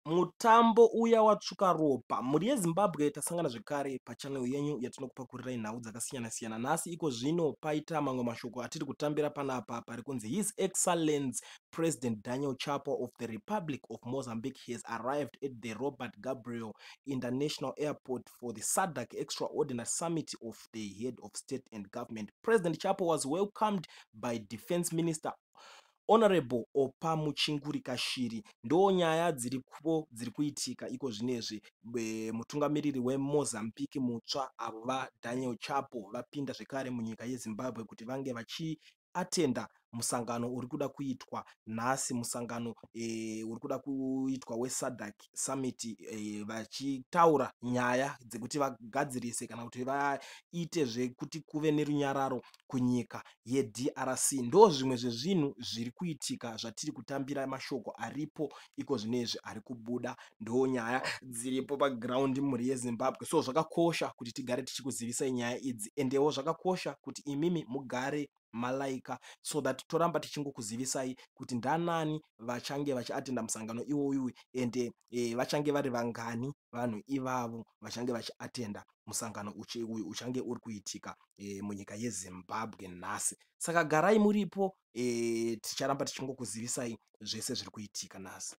Mutambo uya watsvuka ropa. Mhuri yeZimbabwe, tasangana zvekare pachannel yenyu yatinokupakurirai nhau dzakasiyana siyana. Nhasi iko zvino paita mamwe mashoko atiri kutambira panapa pari kunzi His Excellence President Daniel Chapo of the Republic of Mozambique has arrived at the Robert Gabriel International Airport for the SADC Extraordinary Summit of the Head of State and Government. President Chapo was welcomed by Defense Minister Honorable Opa Muchinguri Kashiri. Ndo nyaya dziripo dziri kuitika iko zvinezvi. Mutungamiriri weMozambique mutsva, avo vaDaniel Chapo, vapinda zvekare munyika yeZimbabwe kuti vange vachiatenda musangano uri kuda kuitwa nhasi, musangano uri kuda kuitwa weSADC Summit, vachitaura nyaya dzekuti vagadzirise kana kuti vaite zvekuti kuve nerunyararo kunyika yeDRC. Ndo zvimwe zvezvinhu zviri kuitika zvatiri kutambira, mashoko aripo iko zvinezvi ari kubuda. Ndo nyaya dziripo paground, mhuri yeZimbabwe. So zvakakosha kuti tigare tichikuzivisai nyaya idzi, endewo zvakakosha kuti imimi mugare malaika so that toramba tichingokuzivisai kuti ndanani vachange vachiatenda musangano iwoyu, ende vachange vari vangani vanhu ivavo vachange vachiatenda musangano uyu uchange uri kuitika munyika yeZimbabwe nhasi. Saka garai muripo, ticharamba tichingokuzivisai zvese zviri kuitika nhasi.